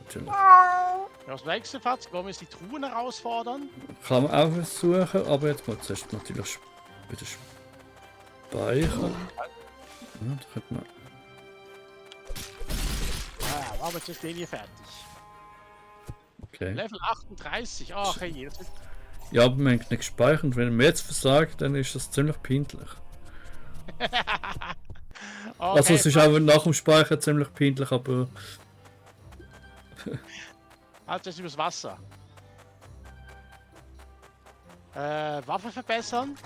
natürlich. Ja, das nächste Fazit, wollen wir jetzt die Truhen herausfordern? Kann man auch versuchen, aber jetzt mal zuerst natürlich wieder speichern. Ja, da könnte man. Ja, machen wir jetzt den hier fertig. Okay. Level 38, ach hey, das wird... Ja, aber man hat nicht gespeichert. Wenn man jetzt versagt, dann ist das ziemlich peinlich. Okay, Also es ist auch nach dem Speichern ziemlich peinlich, aber halt jetzt übers Wasser. Waffe verbessern?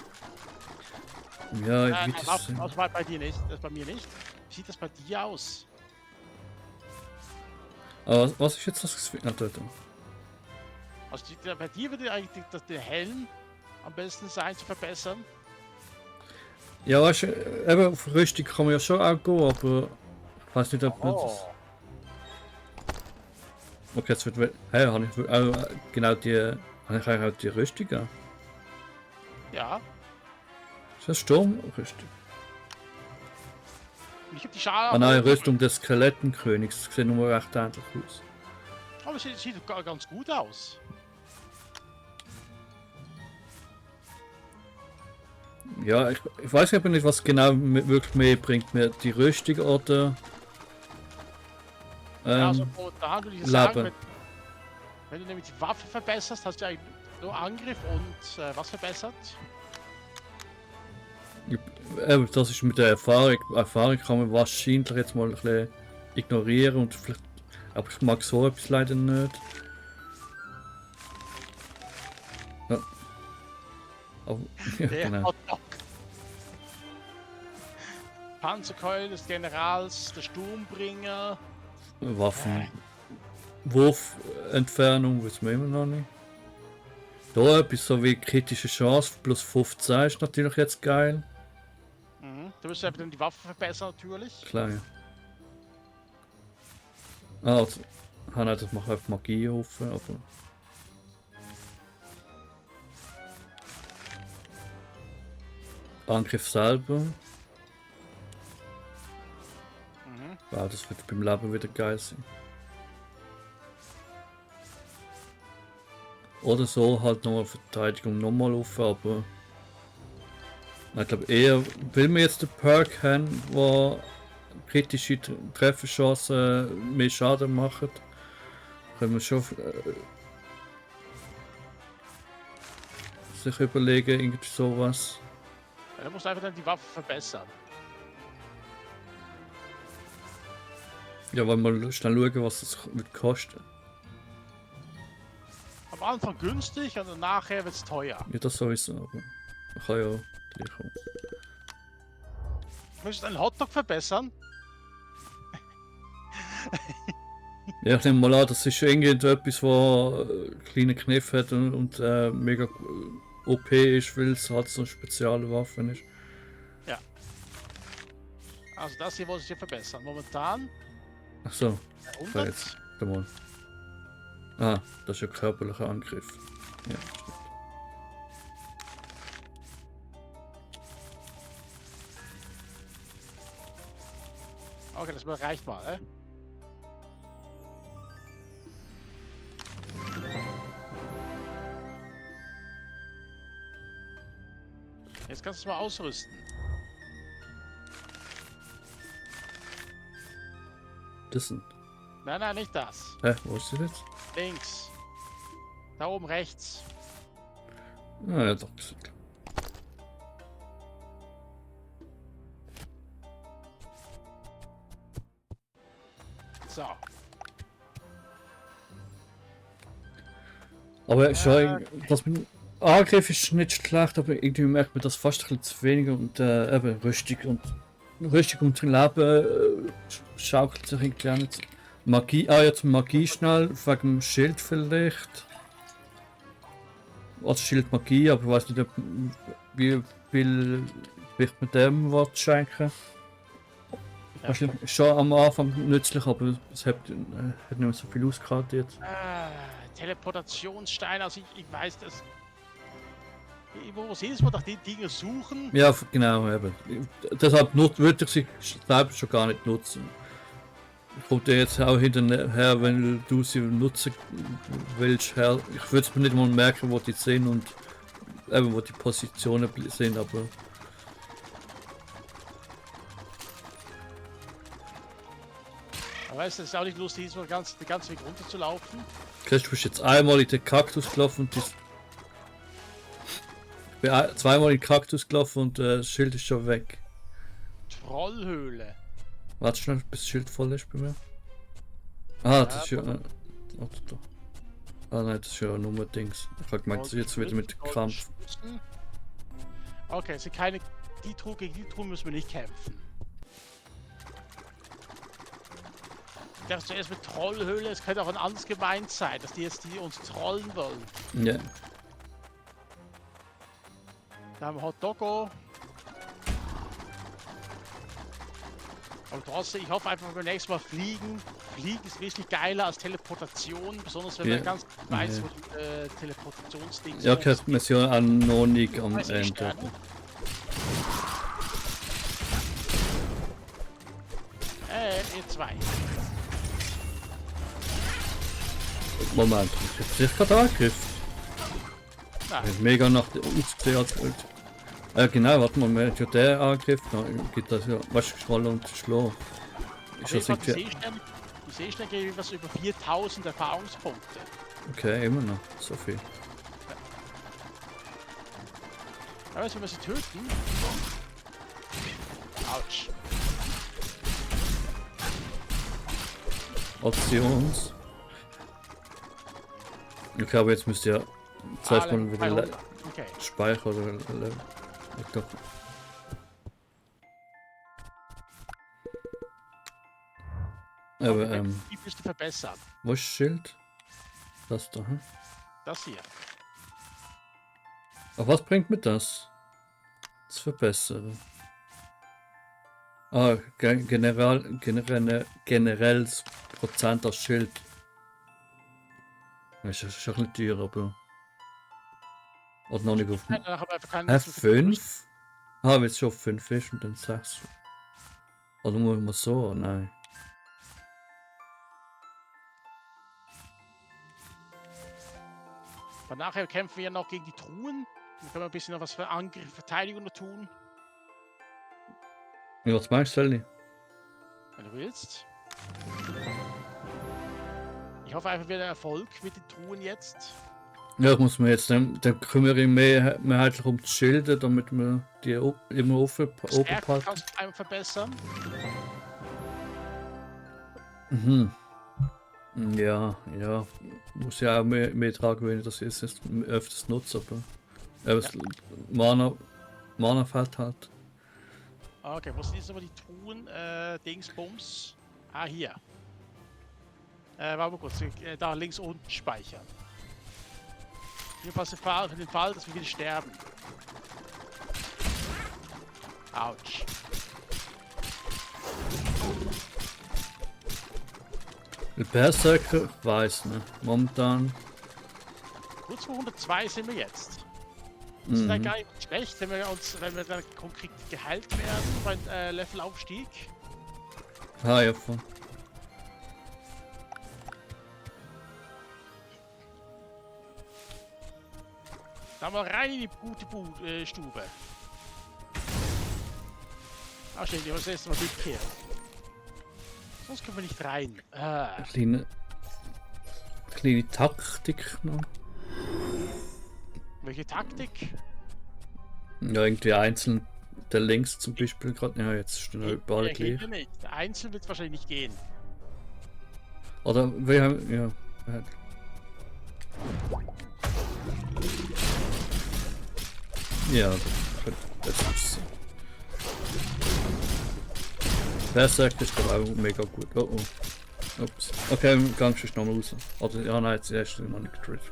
ja, wie das Waffe, also bei dir nicht, das bei mir nicht. Wie sieht das bei dir aus? Aber was ist jetzt das? Ah, dort. Also bei dir würde eigentlich der Helm am besten sein zu verbessern. Ja, weißt du, eben auf Rüstung kann man ja schon auch gehen, aber ich weiß nicht, ob man das. Oh, Okay, jetzt wird. Hey, habe ich auch genau die. Habe ich eigentlich auch die Rüstung an? ja. Ist das Sturmrüstung? Ich habe die Schale. Ah nein, Rüstung des Skelettenkönigs. Das sieht nur recht ähnlich aus. Aber es sieht ganz gut aus. Ja, ich weiß aber nicht, was genau wirklich mehr bringt. Mir die Rüstung oder. Ja, also da würde ich Leben. sagen, wenn du nämlich die Waffe verbesserst, hast du eigentlich nur Angriff und was verbessert? Das ist mit der Erfahrung. Erfahrung kann man wahrscheinlich jetzt mal ein bisschen ignorieren und vielleicht. Aber ich mag so etwas leider nicht. Ja. Aber, ja, Der genau. Hotdog. Panzerkeule des Generals, der Sturmbringer. Waffen. Wurfentfernung wissen wir immer noch nicht. Da etwas so wie kritische Chance plus 15 ist natürlich jetzt geil. Mhm. Du musst eben dann die Waffe verbessern natürlich. Klar, ja. Ah, also, das macht auf Magie hoffen, aber. Angriff selber. Mhm. Ja, das wird beim Leben wieder geil sein. Oder so halt nochmal Verteidigung nochmal auf, aber. Ich glaube eher, will wir jetzt den Perk haben, wo kritische Trefferchancen mehr Schaden machen, können wir schon sich überlegen, irgendwie sowas. Ja, du musst einfach dann die Waffe verbessern. Ja, wollen wir schnell schauen, was es wird kosten. Am Anfang günstig und nachher wird es teuer. Ja, das sowieso, aber ich kann ja gleich kommen. Möchtest du einen Hotdog verbessern? Ja, ich nehme mal an, das ist irgendetwas, was kleine Kniff hat und mega OP ist, weil es halt so eine spezielle Waffe ist. Ja. Also das hier wollte ich hier verbessern. Momentan Ach so, 100. jetzt. Mal. Ah, das ist ja körperlicher Angriff. Ja, stimmt. Okay, das reicht mal, eh? Jetzt kannst du es mal ausrüsten. Das sind. Nein, nein, nicht das. Hä, wo ist das jetzt? Links. Da oben rechts. Ah ja, doch. So. Aber schon, das mit dem Angriff ist nicht schlecht, aber irgendwie merkt man das fast ein bisschen zu weniger und eben Rüstung und Leben schaukelt sich irgendwie auch nicht. Magie, jetzt Magie schnell, wegen dem Schild vielleicht. Also Schild Magie, aber ich weiß nicht, wie viel Gewicht mit dem was schenken. Ja. Wahrscheinlich schon am Anfang nützlich, aber es hat nicht mehr so viel ausgehalten jetzt. Teleportationsstein, also ich weiß das. Ich muss jedes Mal nach den Dingen suchen. Ja, genau, eben. Deshalb würde ich sie selbst schon gar nicht nutzen. kommt der jetzt auch hinterher, wenn du sie nutzen willst, her. Ich würde es mir nicht mal merken, wo die sind und eben wo die Positionen sind, aber Aber weißt du, es ist auch nicht lustig, so den ganzen Weg runter zu laufen. du bist jetzt einmal in den Kaktus gelaufen und ich bin zweimal in den Kaktus gelaufen und das Schild ist schon weg. Trollhöhle. Warte schnell, bis das Schild voll ist bei mir. Ah, das ist ja. Ah nein, das ist ja nur Dings. Ich hab gemeint, das ist jetzt wieder mit Krampf. Okay, es sind keine. Gegen die Truhe müssen wir nicht kämpfen. Ich dachte zuerst mit Trollhöhle, es könnte auch ein anderes gemeint sein, dass die uns trollen wollen. Ja. Da haben wir Hot Doggo. Aber trotzdem, ich hoffe einfach, wenn wir nächstes Mal fliegen. Fliegen ist wesentlich geiler als Teleportation, besonders wenn man ganz weiß, wo die Teleportationsdings Ja, okay, Mission an noch nicht am Ende. Ihr zwei. Moment, ich hab dich gerade angegriffen. Mega nach der ausgesehen als genau, warte mal, wir haben ja den angegriffen, gibt das ja, weißt du, Schwall und Schloh. Ist das irgendwie... Die Seesterne geben was über 4000 Erfahrungspunkte. Okay, immer noch, so viel. Aber wenn wir sie töten... Autsch. Options. Okay, aber jetzt müsst ihr zuerst mal wieder speichern oder doch. Aber wie bist du verbessert? Wo ist das Schild? Das da, hm? Das hier. Aber was bringt mir das? Das verbessern. Ah, generelles Prozent das Schild. Das ist schon ein bisschen teuer, aber... Oder noch nicht auf... F5? Ah, wenn es schon auf 5 ist und dann 6. Oder muss man so? Nein. Aber nachher kämpfen wir ja noch gegen die Truhen. Dann können wir ein bisschen noch was für Angriff, Verteidigung noch tun. Ja, was meinst du, Sally? Wenn du willst. Ich hoffe einfach wieder Erfolg mit den Truhen jetzt. Ja, muss man jetzt, dann kümmere ich mich mehrheitlich um die Schilde, damit wir die immer offen halten. Kannst du einmal verbessern? Mhm. Ja, muss ja auch mehr tragen, wenn ich das jetzt öfters nutze, aber Mana fällt halt. Okay, wo sind jetzt aber die Truhen? Dingsbums. Ah, hier. Warte mal kurz, da links unten speichern. Jedenfalls für den Fall, dass wir wieder sterben. Autsch. Der Berserker weiß nicht. Momentan. Kurz vor 102 sind wir jetzt. Das ist dann gar nicht schlecht, wenn wir dann konkret geheilt werden beim Levelaufstieg. Ah, ja, voll. Da mal rein in die gute Stube. Ah, stimmt, ich muss erst mal durchkehren. Sonst können wir nicht rein. Kleine Taktik noch. Welche Taktik? Ja, irgendwie einzeln. Der links zum Beispiel gerade. Ja, jetzt stehen überall gleich. Nicht. Einzeln wird es wahrscheinlich nicht gehen. Oder wir haben. Ja. Ja, das ist. Berserk ist glaube auch mega gut. Oh oh. Ups. Okay, ganz schön nochmal raus. Oder ja, nein, jetzt erst noch nicht getroffen.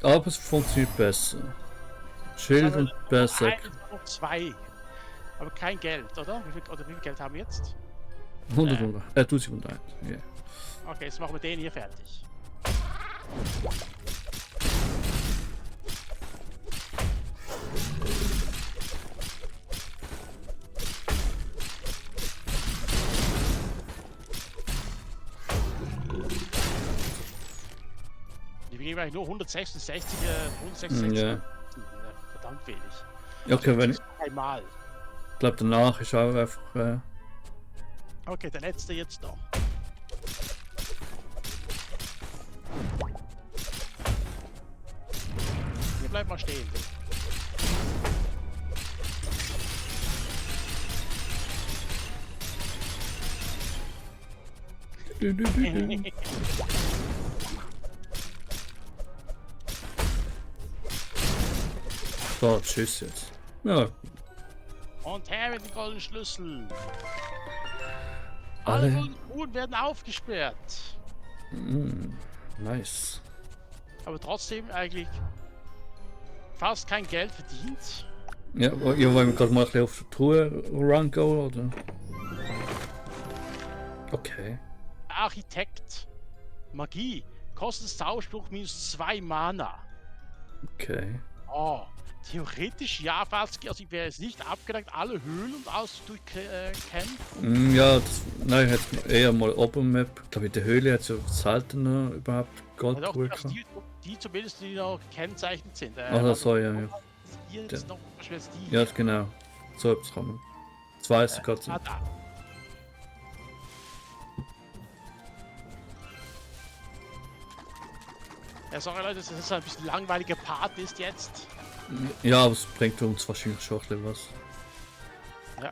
Aber es funktioniert besser. Schild und Berserk. Noch 2. Aber kein Geld, oder? Wie viel Geld haben wir jetzt? 100 und 1001. Yeah. Okay, jetzt machen wir den hier fertig. nehmen eigentlich nur 166, 166. Ja. Verdammt wenig. Okay, wenn ich Einmal. glaube danach ist auch einfach. Okay, der letzte jetzt noch. Hier bleibt mal stehen. So, tschüss jetzt. Ja, Und her mit dem goldenen Schlüssel. Alle- Alle goldenen Truhen werden aufgesperrt. nice. Aber trotzdem eigentlich fast kein Geld verdient. Ja, ihr wollt gerade mal ein bisschen auf die Truhe run gehen, oder? Okay. Architekt. Magie. Kostet Zauberspruch minus 2 Mana. Okay. Oh. Theoretisch ja, falls also ich wäre es nicht abgeneigt, alle Höhlen und alles durchkämpfen. Ja, das, nein, jetzt eher mal Open Map. Ich glaube, in der Höhle hat es ja seltener überhaupt Goldtruhe Also gehabt. die zumindest, die noch gekennzeichnet sind. Ach, das soll ja. Hier Der- ist noch zum Beispiel jetzt die. Ja, hier. genau. So etwas kann man. Das weiß ich gerade. Ah, da. Ja, sorry Leute, dass das ein bisschen langweiliger Part ist jetzt. Ja, aber es bringt uns wahrscheinlich schon ein bisschen was. Ja.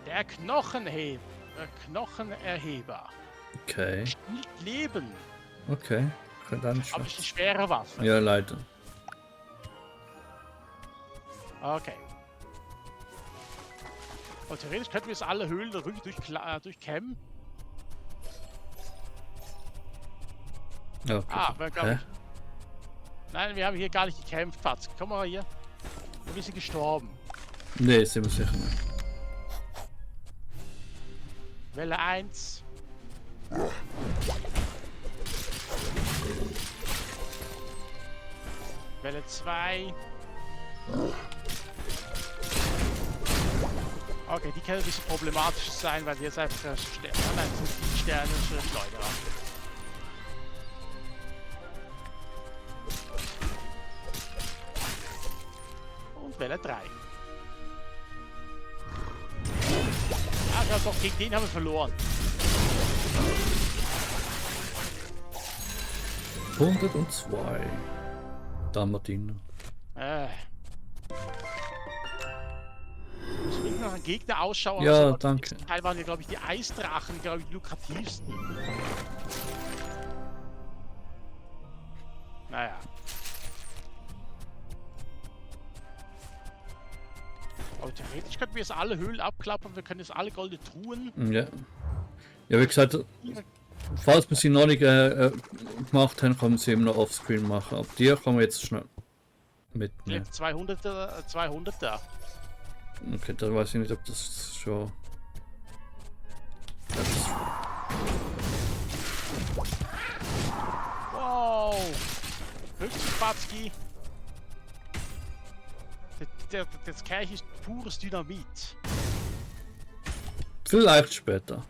Der Knochenheber. Der Knochenerheber. Okay. Stiehlt Leben. Okay. Könnte auch nicht Aber schlecht. ist eine schwere Waffe. Ja, leider. Okay. Und theoretisch könnten wir jetzt alle Höhlen da wirklich durchkämmen. Ja, okay. Ah, wir Hä? Nein, wir haben hier gar nicht gekämpft, Patz. Komm mal hier. Wir sind gestorben. Nee, sind wir sicher nicht. Welle 1. Welle 2. Okay, die kann ein bisschen problematisch sein, weil die jetzt einfach Sterne, nein, die Sterne Schleuderer. Und Welle 3. Ah, ja, doch, gegen den haben wir verloren. 102. Dalmatiner. Ich will nach einem Gegner Ausschau Ja, also, danke. Im Teil waren ja, glaube ich, die Eisdrachen, glaube ich, die lukrativsten. Naja. Aber theoretisch könnten wir jetzt alle Höhlen abklappern, wir können jetzt alle goldene Truhen. Ja. Ja, wie gesagt, falls wir sie noch nicht gemacht haben, kann man sie eben noch offscreen machen. Aber die kann man jetzt schnell mitnehmen. Jetzt 200er, 200er. Okay, da weiß ich nicht, ob das schon. Wow! Hüftspatski! Das Kerch ist pures Dynamit. Vielleicht später.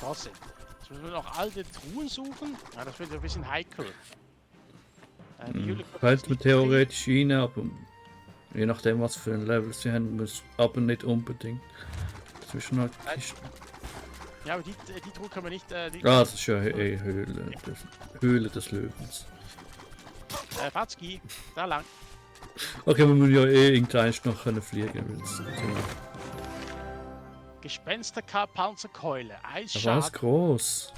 Trotzdem. Jetzt müssen wir noch alte Truhen suchen. Ja, das wird ein bisschen heikel. Die Höhle kommt Fällt jetzt mir nicht theoretisch rein, aber je nachdem was für ein Level sie haben, muss aber nicht unbedingt. Zwischen halt Kisten. drin. Ja, aber die Truhe können wir nicht. Ah, das ist ja eh Höhle. Höhle des Löwens. Fatski, da lang. Okay, wir müssen ja eh irgendwann noch können fliegen. Weil das Thema. Gespensterpanzerkeule, Das war Eisschaden. groß.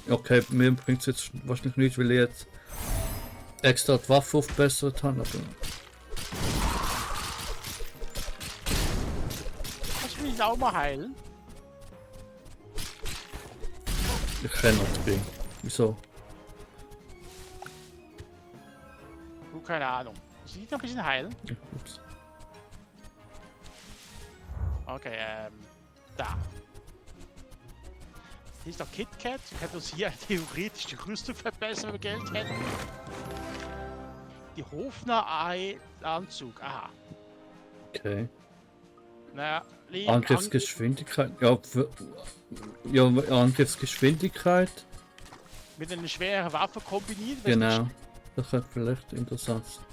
Okay, mir bringt es jetzt wahrscheinlich nicht, weil ich jetzt extra die Waffe aufgebessert habe. Aber Kannst du mich auch mal heilen? ich kenne das Ding. Wieso? Keine Ahnung. Muss ich dich noch ein bisschen heilen? Ja, ups. Okay, da. Hier ist noch KitKat. Wir könnten uns hier theoretisch die Rüstung verbessern, wenn wir Geld hätten. Die Hofner Ei Anzug. Aha. Okay. Naja, Angriffsgeschwindigkeit. Ja, ja, Angriffsgeschwindigkeit. mit einer schweren Waffe kombiniert. Genau. Das könnte vielleicht interessant sein.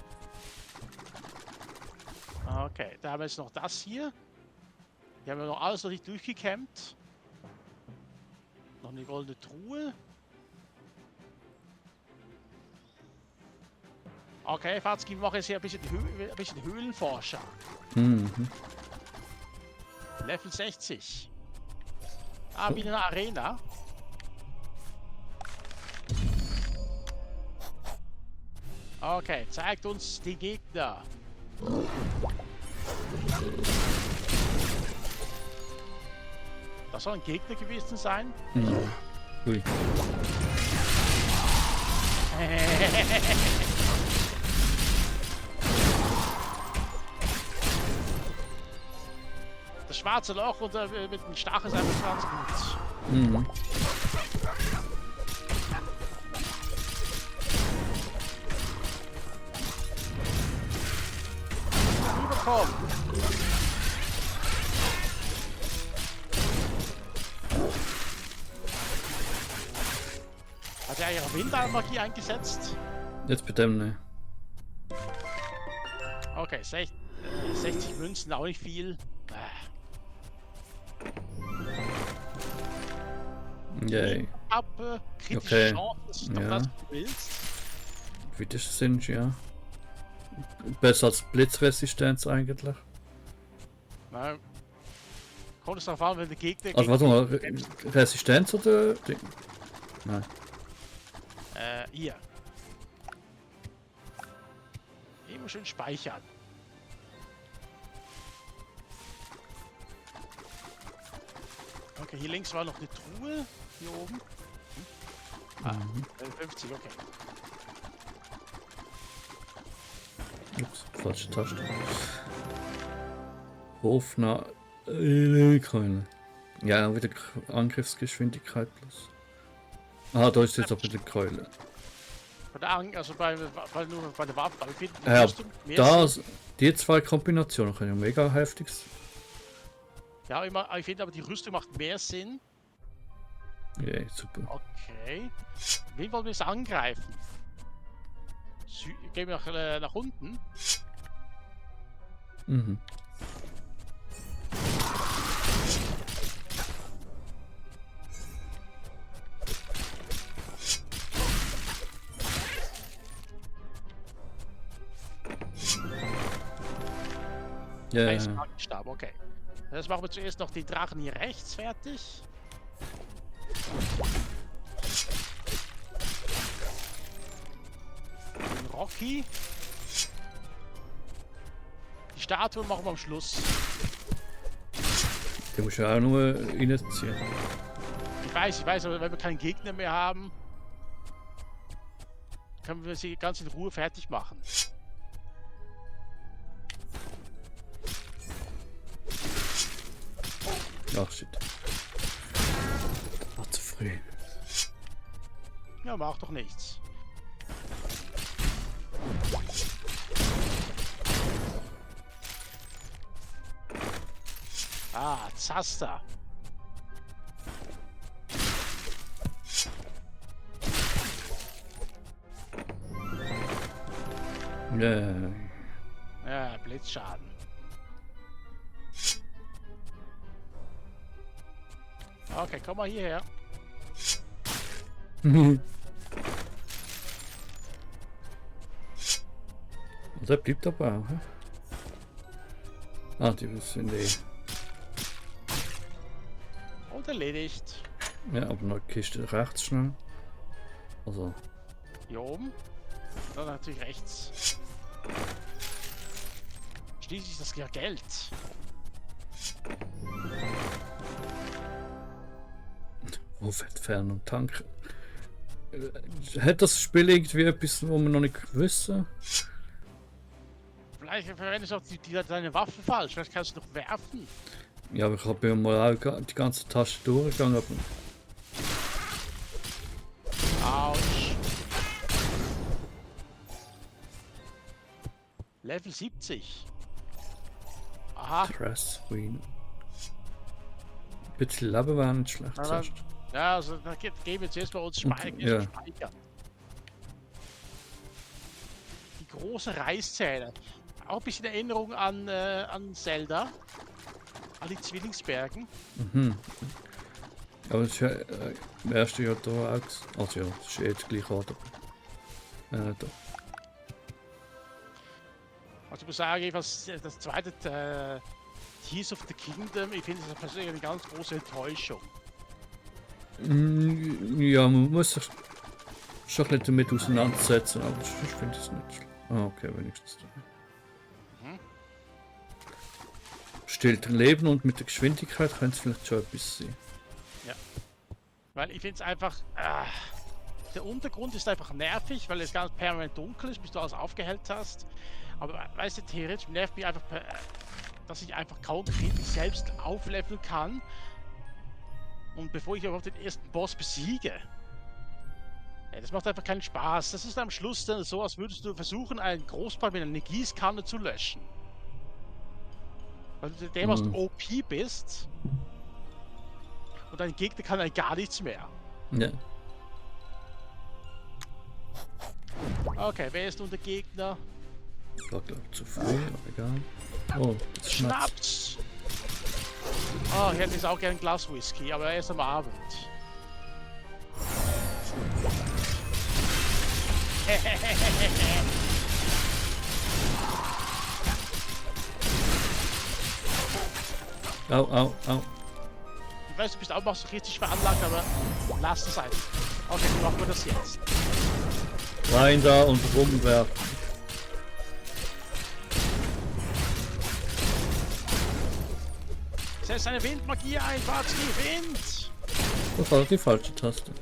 Okay, da haben wir jetzt noch das hier. Hier haben wir noch alles noch nicht durchgekämmt. Noch eine goldene Truhe. Okay, Fatzki, wir machen jetzt hier ein bisschen Höhlenforscher. Mhm. Level 60. Ah, wie in einer Arena. Okay, zeigt uns die Gegner. Das soll ein Gegner gewesen sein. Mhm. Ui. Das schwarze Loch und mit dem Stachel ist einfach ganz gut. Mhm. Rüberkommen. Hat er ihre Windarmagie eingesetzt? Jetzt bitte ne. Okay, 60 Münzen, auch nicht viel. Yay. Ab, kritische Okay. Chance, das ist doch Ja. das, was du willst. Wie das sind, ja. Besser als Blitzresistenz eigentlich. Na, kommt es darauf an, wenn der Gegner. Also warte mal, Resistenz oder Ding? Nein. Hier. Immer schön speichern. Okay, hier links war noch eine Truhe. Hier oben. Ah, 50, okay. Ups, falsche Taste. Hofner Keule. Ja, wieder Angriffsgeschwindigkeit plus. Ah, da ist jetzt auch wieder Keule. Bei der also nur bei der Waffe, aber ich finde die Ja, Rüstung mehr das, die zwei Kombinationen können ja mega heftig sein. Ja, ich finde aber die Rüstung macht mehr Sinn. Ja, super. Okay. Wen wollen wir jetzt angreifen? Gehen wir nach unten? Mhm. Ja, Eismagenstab, okay. Jetzt machen wir zuerst noch die Drachen hier rechts fertig. Den Rocky. Die Statue machen wir am Schluss. die muss ja auch nur reinziehen. Ich weiß, aber wenn wir keinen Gegner mehr haben, können wir sie ganz in Ruhe fertig machen. Ach shit. War zu früh. Ja, macht doch nichts. Ah, Zaster. Ja. Ja, Blitzschaden. Okay, komm mal hierher. Und der bleibt dabei auch, hä? Ah, die sind eh. Und erledigt. Ja, aber noch die Kiste rechts schnell. Also, Hier oben. Dann natürlich rechts. Schließlich ist das ja Geld. Entfernung, Tank. Hat das Spiel irgendwie etwas, wo wir noch nicht wissen? Vielleicht verwendest du auch deine Waffe falsch. Vielleicht kannst du noch werfen. Ja, aber ich habe ja mal auch die ganze Tasche durchgegangen. Autsch. Level 70. Aha. Trust Queen. Ein bisschen Leben wäre nicht schlecht. Aber, Sonst. ja, also da geben wir jetzt erstmal uns Speichern. Ja. Speichern. Die große Reißzähne. Auch ein bisschen Erinnerung an Zelda. An die Zwillingsbergen. Mhm. Aber das ist ja im ersten Jahr da auch. Also ja, das ist jetzt gleich Ort. Da. Also ich muss sagen, jedenfalls das zweite Tears of the Kingdom, ich finde das persönlich eine ganz große Enttäuschung. Ja, man muss sich schon ein bisschen damit auseinandersetzen, aber ich finde es nicht schlimm. Ah, okay, wenigstens. Mhm. Stillt Leben und mit der Geschwindigkeit könnte es vielleicht schon etwas sein. Weil ich finde es einfach, der Untergrund ist einfach nervig, weil es ganz permanent dunkel ist, bis du alles aufgehellt hast. Aber weißt du, theoretisch nervt mich einfach, dass ich einfach kaum kritisch selbst aufleveln kann. Und bevor ich überhaupt den ersten Boss besiege. Ja, das macht einfach keinen Spaß. Das ist am Schluss dann so, als würdest du versuchen, einen Großball mit einer Gießkanne zu löschen. Weil du dermaßen OP bist. Und dein Gegner kann dann gar nichts mehr. Ja. Okay, wer ist nun der Gegner? Ich war glaube zu früh, aber egal. Oh, das Schnaps. Schnaps! Oh, ich hätte jetzt auch gerne ein Glas Whisky, aber erst am Abend. Au, au, au. Ich weiß, du bist auch noch so richtig veranlagt, aber lass es einfach. Okay, dann machen wir das jetzt. Rein da und rumwerfen. Setz eine Windmagie ein, Bartski, Wind! Das war die falsche Taste.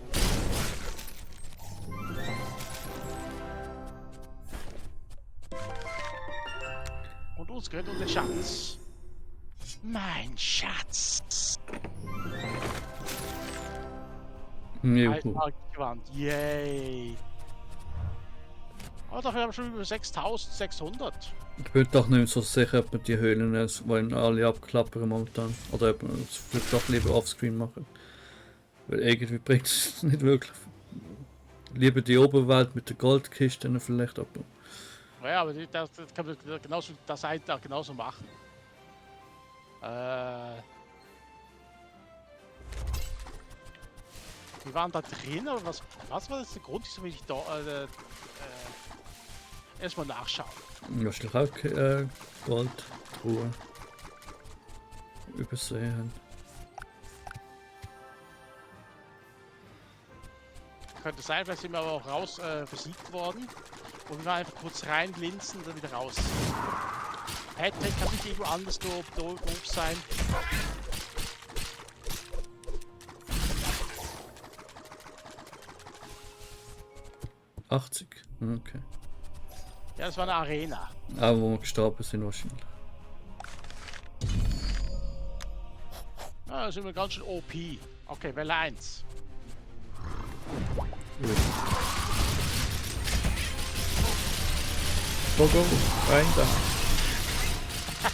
Und uns gehört unser Schatz. Mein Schatz! Juhu. Gewand. Yay! Oh, dafür haben wir schon über 6600. Ich bin doch nicht so sicher, ob man die Höhlen wollen alle abklappern momentan. Oder ob man es vielleicht doch lieber offscreen machen. Weil irgendwie bringt es nicht wirklich. Lieber die Oberwelt mit der Goldkiste vielleicht ab. Ja, aber das kann man genauso, das da genauso machen. Wir waren da drin, aber was war das der Grund, wieso ich da erstmal nachschauen? Wahrscheinlich auch Goldtruhe übersehen. Könnte sein, vielleicht sind wir aber auch raus besiegt worden. Und wir waren einfach kurz reinlinsen und dann wieder raus. Patrick kann nicht irgendwo anders doof sein. $80. Okay. Ja, das war eine Arena. Aber wo wir gestorben sind wahrscheinlich. Ah, da sind wir ganz schön OP. Okay, Welle 1. Go, go, rein da. Ich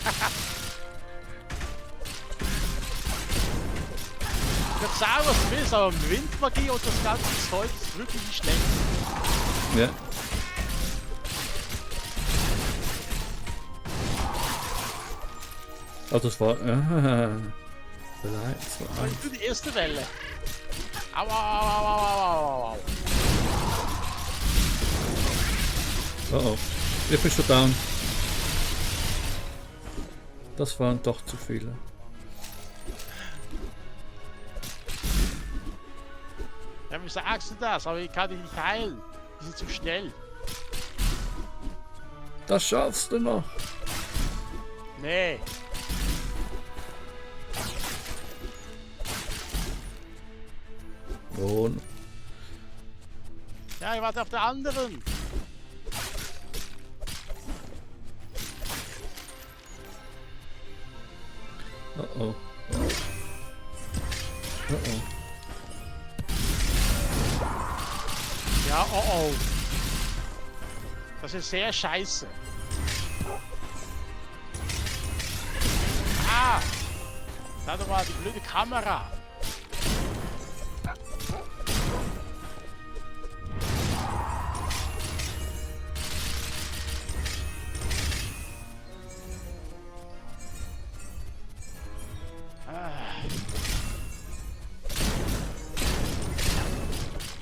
kann sagen, was du willst, aber Windmagie und das ganze Zeug ist wirklich nicht schlecht. Ja. Oh, das war. Das war eins. Für die erste Welle. Au, au, au, au, au, au, au. Oh oh. Ich bin schon down. Das waren doch zu viele. Ja, wie sagst du das? Aber ich kann dich nicht heilen. Die sind zu schnell. Das schaffst du noch. Nee. Und Ja, ich warte auf der anderen. oh oh. Oh oh. Ja, oh oh. Das ist sehr scheiße. Ah! Da doch mal die blöde Kamera.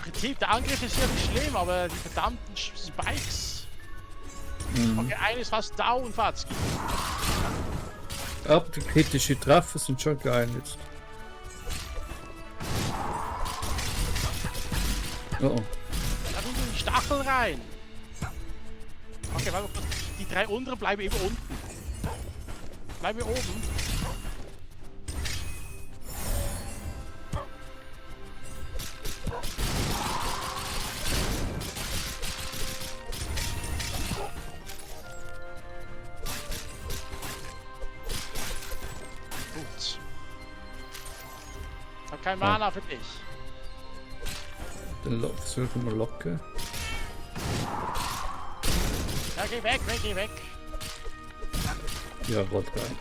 Im Prinzip, der Angriff ist ja nicht schlimm, aber die verdammten Spikes. Okay, einer ist fast down, Fatzki. Aber die kritischen Treffer sind schon geil jetzt. Oh, oh. Da tun die Stachel rein. Okay, warte mal, die drei unteren bleiben eben unten. Bleiben wir oben. Gut. Ich hab kein Mana für dich. Dann versuchen wir locken. Ja, geh weg, geh weg. Ja, wollte geil.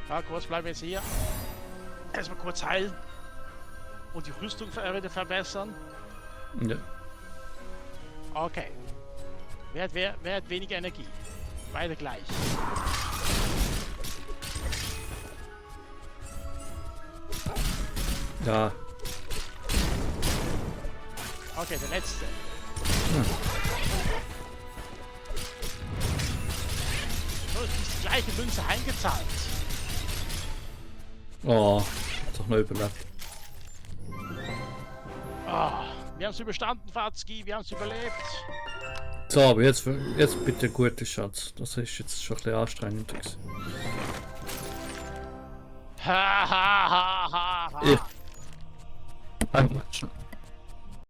Ja, kurz bleiben wir jetzt hier. Erstmal kurz heilen. Und die Rüstung wieder verbessern. Ja. Okay. Wer hat weniger Energie? Beide gleich. Ja. Okay, der letzte. So, ist die gleiche Münze eingezahlt. Oh, hat doch noch überlebt. Ah, wir haben es überstanden, Fatzki, wir haben es überlebt. So, aber jetzt bitte gute Schatz. Das ist jetzt schon ein bisschen anstrengend gewesen. Ha ha ha ha